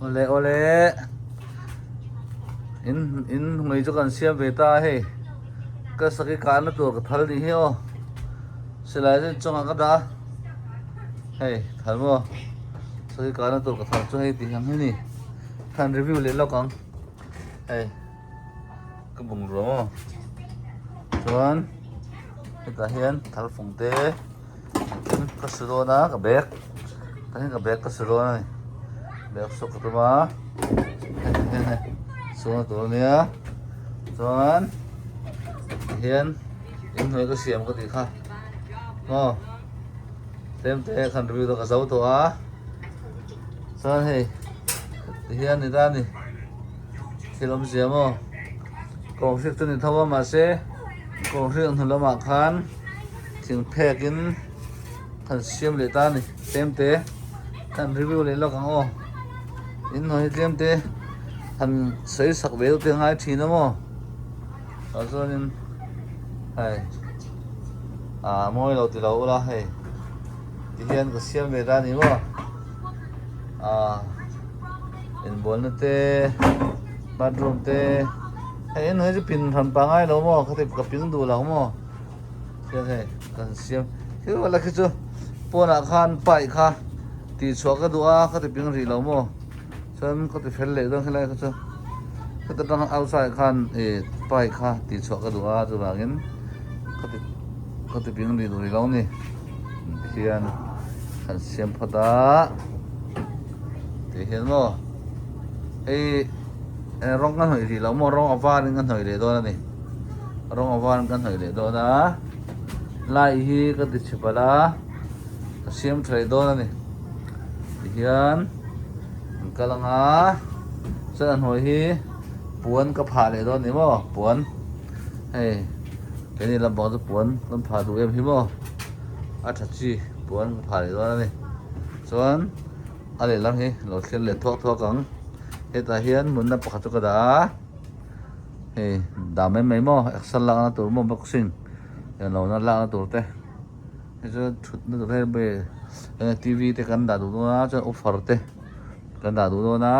Awle awle in in hmui chu kan siam ve ta a hei ka saki kahna tur ka thal nih hi aw silai chu inchungah ka dah a hei thal maw saki kahna tur ka thal chu hei tih ang hi a ni khan review leh lawk ang hei. Ka bungrua maw chuan hetah hian thal fung te engkim ka su dawn a ka bag tah hian ka bag ka su dawn a ni bag suk ka tum a hetah hian hei sukna tur ania chuan tihian inhnuai ka siam ka tih kha maw tlem te khan review te ka zo tawh a chuan hei tihian ni ta a ni. Thil awmzia maw? Kawhhrik chu ni tho a mahse kawhhrik hnu lamah khan thing phekin kan siam leh ta a ni tlem te kan review leh lawk ang aw in hnuai hi tlem te han sawi sak ve deuh te a ngai thin a maw tah chuanin hei ah mawi lo ti lo ula hei tihian ka siam ve ta a ni maw ah. Inbualna te bathroom te hei en hei chu pin hran pangai lo maw khati ka ping duh lo maw khian hei kan siam thil vel khi chu pawnah khan pipe kha tih chhuah ka duh a khati ping rih lo maw chuan ka ti fel leh dawn helai kha chu heta tang outside khan ih pipe kha tih chhuah ka duh a chuvangin khati khati ping rih duh rih lo a ni tikhian kan siam phawt a. Tih hian maw hei rawng ka hnawih rih loh maw rawng a varin ka hnawih leh dawn a ni rawng a varin ka hnawih leh dawn a lai hi ka ti chhe palh a ka siam tha leh dawn a ni ti hian an kal ang a chuan a hnuai hi puan ka phah leh dawn a ni maw puan hei keini lampang chu puan kan phah duh em hi maw a tha chi puan ka phah leh dawn a ni chuan. A lehlam hi lo thlir leh thuak thuak ang hetah hian mutna pakhat chu ka dah a hei dah mai mai maw exer lakna tur maw boxing eng lo na lakna tur te hei chu thutna tur hei eng t v te kan dah duh dawn a chuan offer te kan dah duh dawn a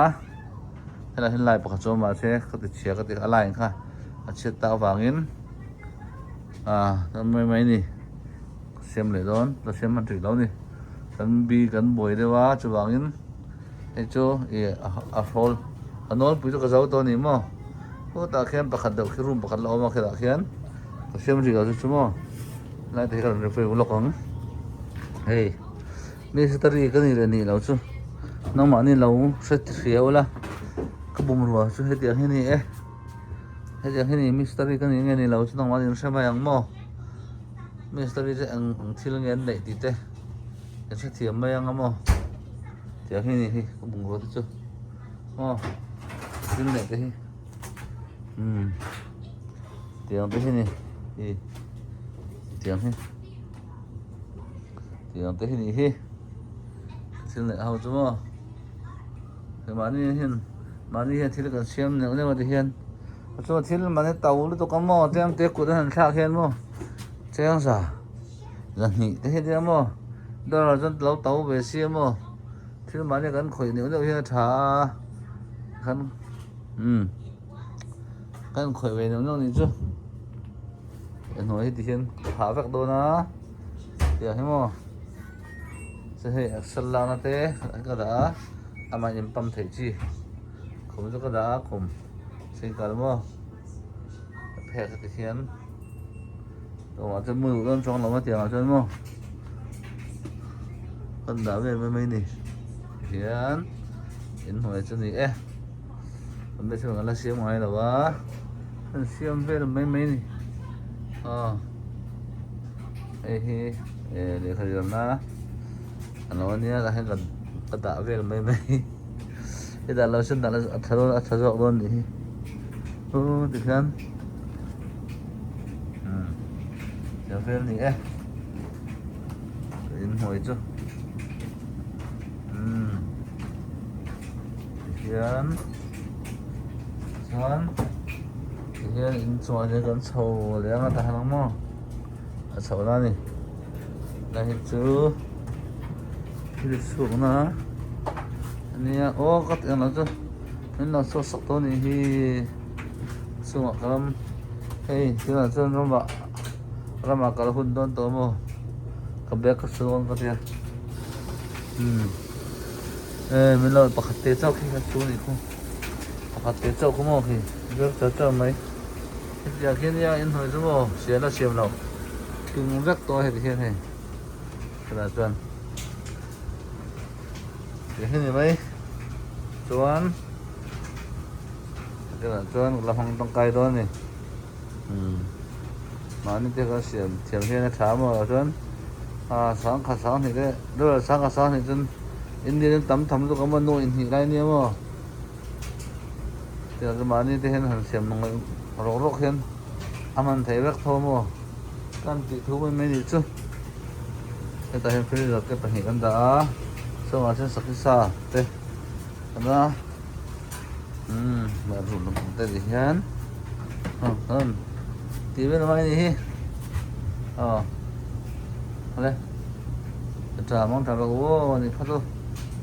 helaiah hian light pakhat chu a awm mahse ka ti chhia ka ti a line kha a chhiat tak avangin ah mai mai a ni. Siam leh dawn la siam hman theih lo ni kan bi kan buai deuh a chuvangin hei chu ih a hrawl a nawlpui chu ka zo tawh a ni maw khutah khian pakhat deuh khi room pakhat la awm a khitah khian ka siam rih lo chu chu maw lai te hi ka rawn refer lawk ang hei mistiri ka nih leh nih loh chu nangmahni lo hre hria ula ka bumrua chu hetiang hi a ni e hetiang hi a ni mistiri ka nih nge nih loh chu nangmahni in hre mai ang maw. Mistiri te eng ang thil nge an neih tih te ka hrethiam mai ang a maw tiang hi a ni hi ka bungrua te chu aw thil neih te hi umm tiang te hi a ni ih tiang hi tiang te hi a nih hi thil neih ho chu maw mahni hian mahni hian thil kan siam neuh neuh a ti hian. Chuan thil mahni to lutuk a maw tlem te kut a han thlak hian maw cheng za zahnih te hi nia maw dollar chuan lo to ve si a maw thil mahni kan khawih neuh neuh hian a tha a khan umm kan khawih ve neuh neuh nih chu a hnuai hi ti hian ka phah vek dawn a tiang hi maw chuan hei exer lakna te ka dah a amah in pump theih chi khum chu ka dah a khum. Sengkal maw a phek a ti hian tawngah chuan mu duh dawn chuang lo a tiangah chuan maw kan dah vel mai mai ni hian inhnuai chu ni e kan be chuan kan la siam ngai lo a kan siam vel mai mai ni aw hei hi lehkha zirna a lo ania tah hian ka dah vel mai mai. Hetah lo sen dan a tha dawn a tha zawk dawn nih hi aw tikhian umm tiang vel a ni e in hnuai chu umm tikhian chuan tikhian inchungah hian kan chho leh ang a tah ang maw a chho na a ni. Lai hi chu thil chhukna a Nia aw ka tih ang lo chu min lo chhuak sak tawh a nih hi chungah ka ram hei tunah chuan ramah ramah kal hun dawn tawh maw ka bag ka su dawn ka tia umm e min lo pakhat te chauh khi ka su a nih khu pakhat te chauh khu maw khi bag char char mai hetiang khian nia inhnuai chu maw sial a siam loh tum vek tawh a heti hian hei tunah chuan. Ti hi ni mai chuan tunah chuan la hmang tangkai dawn a ni umm mahni te kha siam thiam hian a tha maw chuan ah sangkhat sanghnih te dollar sangkhat sanghnih chuan Indian in tam tham lutuk a maw nuaih hnih lai nia maw tiang chu mahni te hian han siam nawlh rawk rawk hian a hman theih vek tho maw kan tih thu mai mai nih chu. Hetah hian freezer te pahnih kan dah a chungah chuan sakhi sa te kan a umm mah duh lampang te ti hian aw tih vel mai a nih hi aw awle tha mang tha rawh u aw ni phawt u.